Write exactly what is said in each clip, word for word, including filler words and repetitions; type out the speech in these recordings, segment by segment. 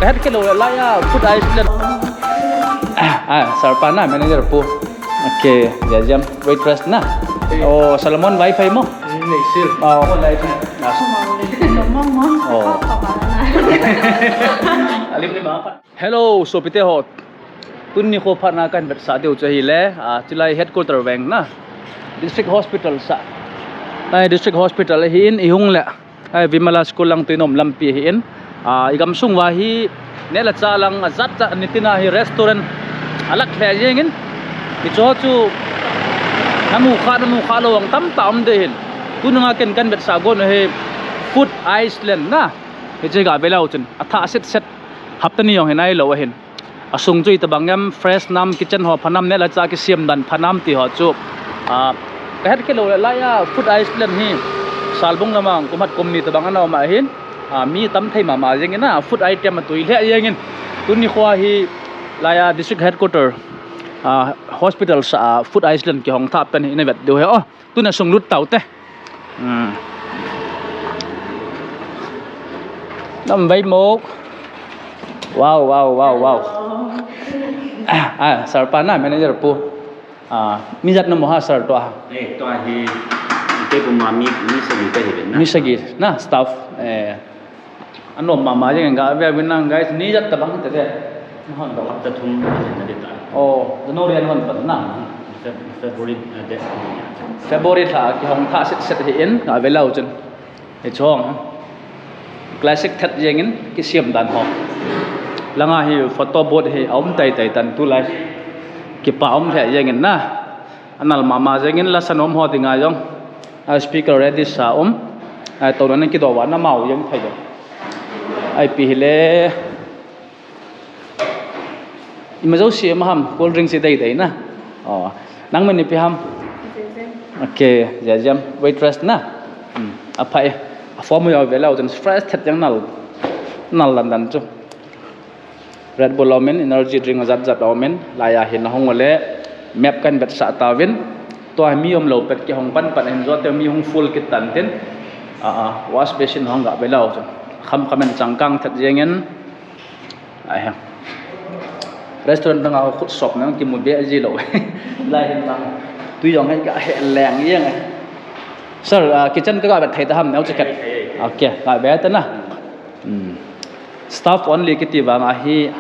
Kahet kit lou lai a, food island. Ah, sir pa na, manager pu. Okay, jajam, waitress na. Oh, Salmon vai phai mo? Neisil. Oh, lai phai. Oh. Alim ni ma pa. Hello, sopite ho. Tuni kho phatna kahin vetsah diu chu ahile, ah, chulai headquarter veng na. District Hospital sa. Nai District Hospital ahin, ihung le. Ai, Vimala School lang tuinom lampi ahin. Ah, igamsung uva hi, neh le chah lang ajat jat nitin a hi restaurant alah lheh jengin. Hicho chu namu kha, namu kha lou ang tamtah um ding ahin. Tununga ken kahin vetsah gon u hi food island na. Hiche ga ve leu chun athah set set. Hapta ni jong hi nailou ahin. Asung chu itobang em, fresh nam, kitchen ho phanam, neh le chah kisiam dan phanam ti ho chu. Ah, kahet kit lou lai a, food island hi Salbung lama kum khat kum ni tobang ana um ahin. Ah, mi tam thei mama jengin a, food item atui lheh jengin. Tuni kho hi lai a district headquarter, ah, hospital sa, ah, food island kihong thah pen hi ina vet diu ahi. Oh, tuna sung lut tau te. Hmm. Nam vai mok. Wow, wow, wow, wow. Ah, ah, sir pa na, manager pu. Ah, mi jat na mo ha, sir, tua? Eh, tua hi, kei pu ma mi, mi sagi kahi ve na. Mi sagi na, staff. Eh, anom mama jeng ga ve ve nang, guys, ni jat tobang te ve. Hon do. Hapta thum na de ta. Oh, January an hon pat na. Feb-, February, uh, de. February lha kihong thah set set hi in, ga ve leu chun. Hichong. Classic thet jengin kisiam dan ho. Langa hi photo booth hi aum tai tai tan tulai. Kipa um lheh jengin na. Anal mama jengin lasa nom ho dinga jong. A speaker ready sa um. Ai, touna nang kidoh uva na mau jeng thei do. Ai, pi hile. Ima jouse ama ham, cold drink si dei dei na. Oh, nang min ipi ham? Jejeng. Okay, Jejeng. Waitress na. Hmm, aphai. A form u jao ve leu chun fresh thet jeng nal. Nal dan dan chu. Red Bull aumin, energy drink jat jat aumin, laiya hin ahung ule, map kahin vetsah tauvin, tua hi mi umlou pet kihong pan pan hin jote mi hung full kit tan tin, a, a, wash basin hung ga ve leu chun, kham kham in changkang thet jengin, ahi. Restaurant dang a khut sop nang kimu be ji lou. Lai hin lang, tui jong hi ga he leng jeng e. Sir, a, kitchen ka ga vet thei ta ham neo chicken. Okay, ga ve ta na. Hmm. Staff only kiti vang ahi,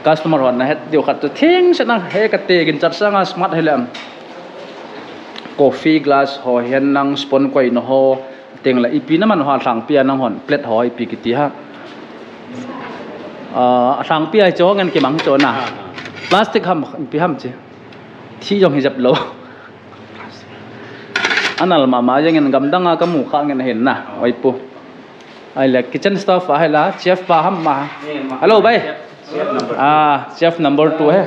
customer hon na het diu khat chu thing se na he kati gin chat sanga smart hileh. Coffee glass ho hihen nang spoon koina ho teng le ipi na man ho lhangpi a nang hon plate ho ipi kiti ha. Ah, lhangpi a chu ngen kimang chu na. Plastic ham ipi ham chi. Thi jong hi jep lou. Anal mama jengin gamdang a kamu kha ngen ahin na. Oi pu. Ahile kitchen staff ahila, chef pa ham ma. Eh, ma. Hello, bhai. Chef, chef number two. Ah, chef number two he.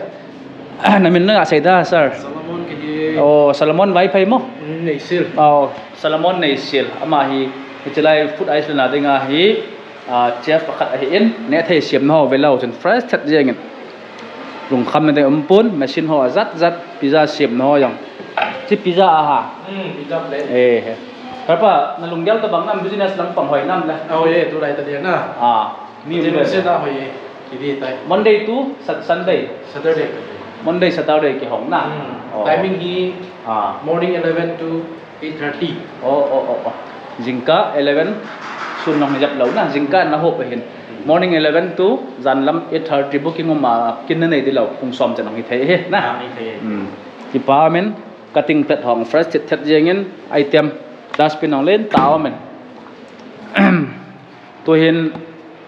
Na min na sei da, sir? Solomon kahi. Oh, Solomon Vaiphei mo? Mm, Neisil. Oh, Solomon Neisil. Ama hi, hiche lai food island a dinga hi, ah, chef pakhat ahin, neh thei siam na ho ve leu chun fresh thet jengin. Lungkham na ding um pon, machine ho ajat jat, pizza siam na ho jong. Chi pizza a ha. Hmm, pizza plate. Eh, he. Kapa, na lunggel tabang nam business lang pang hoi nam le. Oh, ye, tulai ta dia na. Ah, mi business na hoi ye. Kidi tai. Monday to Sat-, Sunday. Saturday. Monday, Saturday kihong na. Hmm. Oh. Timing hi, ah, morning eleven to eight thirty. Oh, oh, oh, oh. Jingkah eleven, sun nong jep lou na. Jingkah na hop ahin. Morning eleven to jan lam eight thirty booking um a kin na nei di lou. Pung som chan nong hi thei he na. Ah, hi thei. Hmm. Kipa min, cutting plate hong fresh thet thet jengin, item dustbin hong len tao min. Tuhin,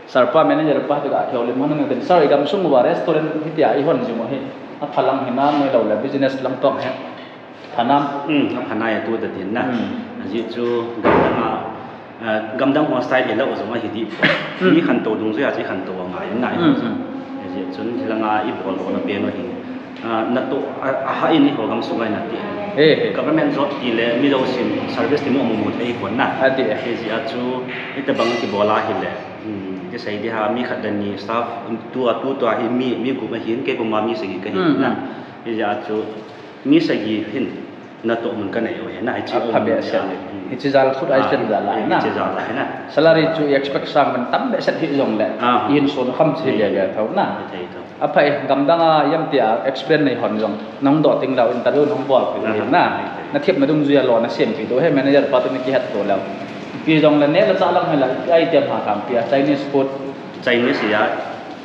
sir pa manager pa te ga kihoulim hon ngen, sir, igamsung uva restaurant hitia ihon jing u hi. Aphalang hinam noi lou le business lam tong he. Phanam. Hmm, aphanai atu ta tin na. Hmm. Ajeh chu gamdang a, ah, gamdang ho style hilou jong ahi di. Hmm. Mi khantou dungjuia chu khantou angai na. Hmm, hmm. Ajeh chun hilanga ibol bol na pen u hi. Ah, natoh a, aha in eiho gamsunga nati. Eh, eh. Government job ti le mi jousen service ti mo mo mo thei kon na. Ati e. Ajeh chu itabang kibol a hile. Hmm, kisei di ha mi khat le ni staff tu a tu tua hi mi, mi gup ahin kei pu ma mi sagi kahi na. Hmm, hmm. Ajeh chu mi sagi hin natoh mun kanei u hi na, hiche a pha be a se. Hiche jal Food Island jal a hi na. Hiche jal a hi na. Salary chu expect sang man tam behseh hi jongle. Ah. Insung kham chi le le thou na. Hi thei thou. Aphai gamdang a ipi tia experience nei hon jong. Nahung doh teng leh interview nahung bol pi na. Nathepna dungjuia lou nasem pi diu hi manager pa toh nakihet to leh. Ipi jongle neh le chah lang hi la item ha kham pi a Chinese food. Chinese ya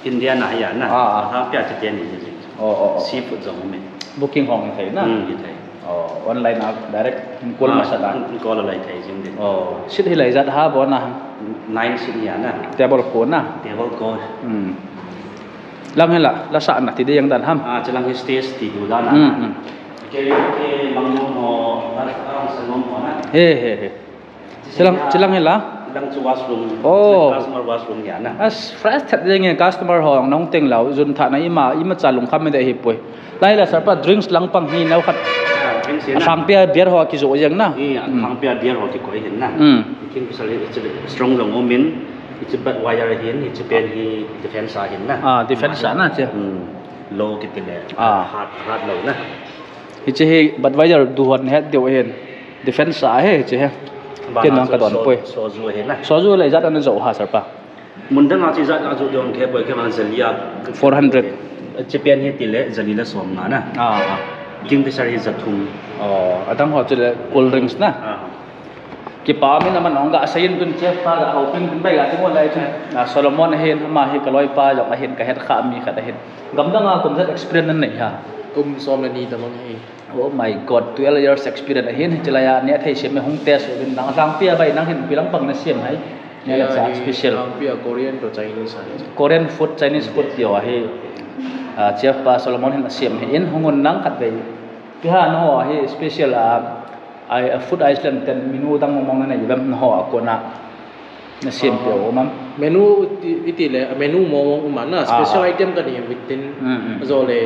Indian a ya na. Ah, ah. Kham pi a chi te ni. Oh, oh, oh. Seafood jong um e. Booking hong hi thei na. Hmm, hi thei. Oh, online a direct call masa ta. Call a lai thei jing ding. Oh, seat hi lai jat ham bon a? Nine seat hi a na. Table ko na. Table ko. Hmm. Lang hi la, la sa na ti ding dan ham. Ah, chulang hi stage ti hu dan a. Hmm, hmm. Karaoke, mang nom ho, la, la sa nom ho na. He, he, he. Chulang, chulang hi la. Lang chu washroom. Oh. Customer washroom hi a na. As fresh that jeng e customer ho nahung teng leh jun thah na ima, imacha lungkham me de hi poi. Lai la sir pa drinks lang pang hi neo khat. Ah, drinks hi na. Athang pi a beer ho kijoh jeng na. Hi, athang pi a beer ho kikoi hin na. Hmm. Kingfisher hi strong jong um in, hiche Budweiser hin, hiche pen hi Defensa hin na. Ah, Defensa na che. Hmm. Low kiti le. Ah. Hard, hard lou na. Hiche hi Budweiser duhon het diu hin. Defensa hi hiche hi. Ken nang ka don poi. Soju hi na. Soju le jat ana jo ha sir pa. Mun dang a chi jat a chu dong khe poi khe man zalia. Four hundred. Chi pen hi tile zali le som nga na. Ah, ah. Kingfisher hi za thum. Oh, adang ho chu le cold drinks na. Ah. Kipa min aman ong ga sayin tun chef pa ga ho pin pin bai ga ti mo lai chun. Ah, Solomon hin ama hi ka loi pa jong ahin ka het kha mi khat ahin. Gamdang a kum jat experience nan nei ha. Kum som le ni ta mang hi. Oh my God, twelve years experience ahin, hiche lai a neh thei sem e hung test uvin lang, lang pi a bai nang hin ipi lang pang nasem ham. Neh le chah special. Lang pi a Korean to Chinese a. Korean food, Chinese food ti ho hi. Ah, chef pa Solomon hin asem hi in hung un nang khat vei. Pi ha naho hi special a, ai, a Food Island ten menu dang mong mong na nei vem naho a kona. Nasem pe o mam. Menu iti, iti le, menu mong mong um a na, special item ka ni within. Mm, mm. Ajo le,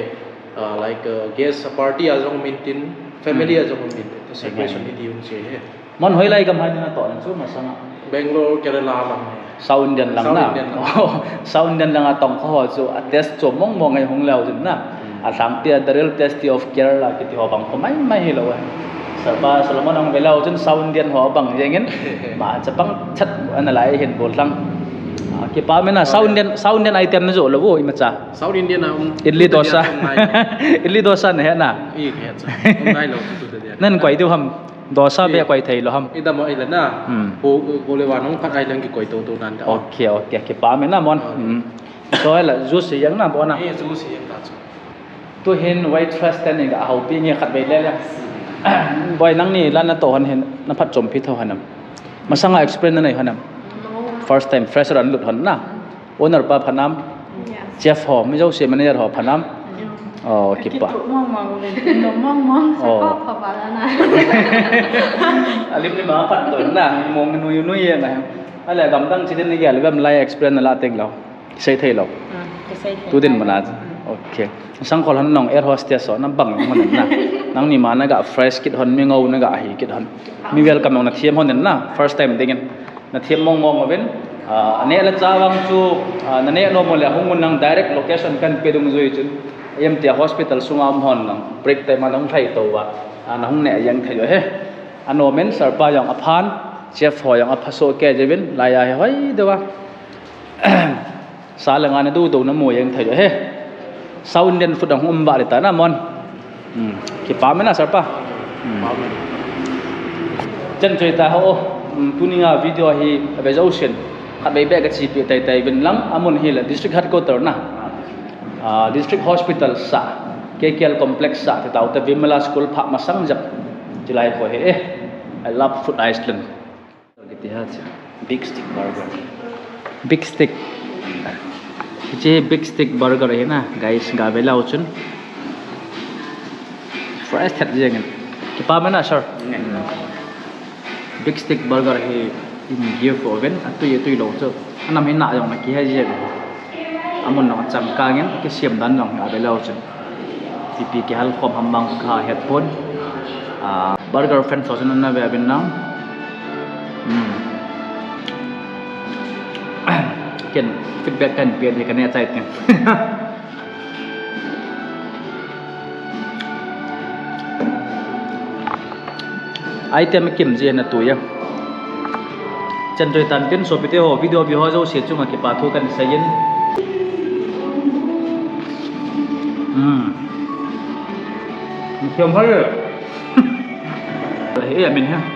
ah, like, uh, guest, a party a jong um intin, family a jong um intin. Celebration iti um che he. Mon hoilai gam hai na to na chu masanga. Bangalore, Kerala lang. South Indian lang na. South Indian lang. Oh, South Indian lang a tong kho ho chu a test chu mong mong ngai hung leu jin na. Hmm. Athang pi a the real tasty of Kerala kiti ho bang kho mai mai hi lou e. Sir pa Solomon ong ve leu chun South Indian ho bang jeng in. Ma chapang chat ana lai hin bol lang. Ah, kipa min a South Indian, South Indian item na jo lou vo imacha. South Indian a um. Idli dosa. Idli dosa na he na. I he cha. Um nai lou tu tu dia. Nan koi diu ham. Dosa be koi thei lou ham. I dam a i la na. Hmm. Ko, ko le wa nong khat ai lang kikoi to to dan ta. Okay, okay. Kipa min a mon. Hmm. Choi la juice jeng na bon a. Eh, juice jeng ta chu. Tu hin waitress te ni ga houpi nge khat vei le le. Boy nangni la na to hon hin na phatchompi tho hanam. Masanga experience na nei hanam. First time fresher an lut hon na. Owner pa phanam. Yes. Chef ho, mi jouse manager ho phanam. Yes. Oh, kipa. Kitu mong mong le, no mong mong, sa pa pa ba la na. Alim ni ma pat to na, mong nui nui ye na. Ale gamdang chi din ni gel vem lai experience na la teng lou. Kisei thei lou. Ah, kisei thei. Tu din mana. Mm. Okay. Sangkhol hon nong air hostess ho na bang hon na. Nangni ma na ga fresh kit hon mi ngou na ga hi kit hon. Mi welcome nong na thiam hon na first time dingin. Na thiam mong mong uvin. Ah, neh le chah vang chu, ah, na neh nom le hung un nang direct location kan pe dungjui chun. Em tia hospital sunga um hon nang break time a nong thai to va. Ah, na hung neh jeng thei jo he. Anom in sir pa jong aphan, chef ho jong apha so ke jevin, lai a hi hoi deu a. Sa le nga na du du na mu jeng thei he. South Indian food ang um ba le ta na mon. Hmm. Kipa min a sir pa. Hmm. Chen choi ta ho. Hmm, tuni nga video hi a ve jo sin. Khat vei be ka chi pi tai tai vin lang amun hi la district headquarter na. Ah, district hospital sa. K K L complex sa. Ti tau ta Vimala school pha masang jap. Chilai ko he eh. I love Food Island. Kiti ha chu. Big stick burger. Big stick. Hiche big stick burger hi na, guys, ga ve leu chun. Fresh that jeng in. Kipa min a, sir. Big stick burger hi in give for ven, atui, atui lou chu. Anam hi na jong na kihe jeng. Amun nong chang kangin, kisiam dan nong a ve leu chun. Ipi kihal khom ham bang ka het pon. Ah, burger fan so chun na ve bin nang. Hmm. Ken feedback kan pe di kan ya chai tin. Item akim jeh in atui a. Chan choi tan tin sopite ho, video view ho jouse chunga kipathu kahin seiyin. Hmm. Siam phai e. He, amin he.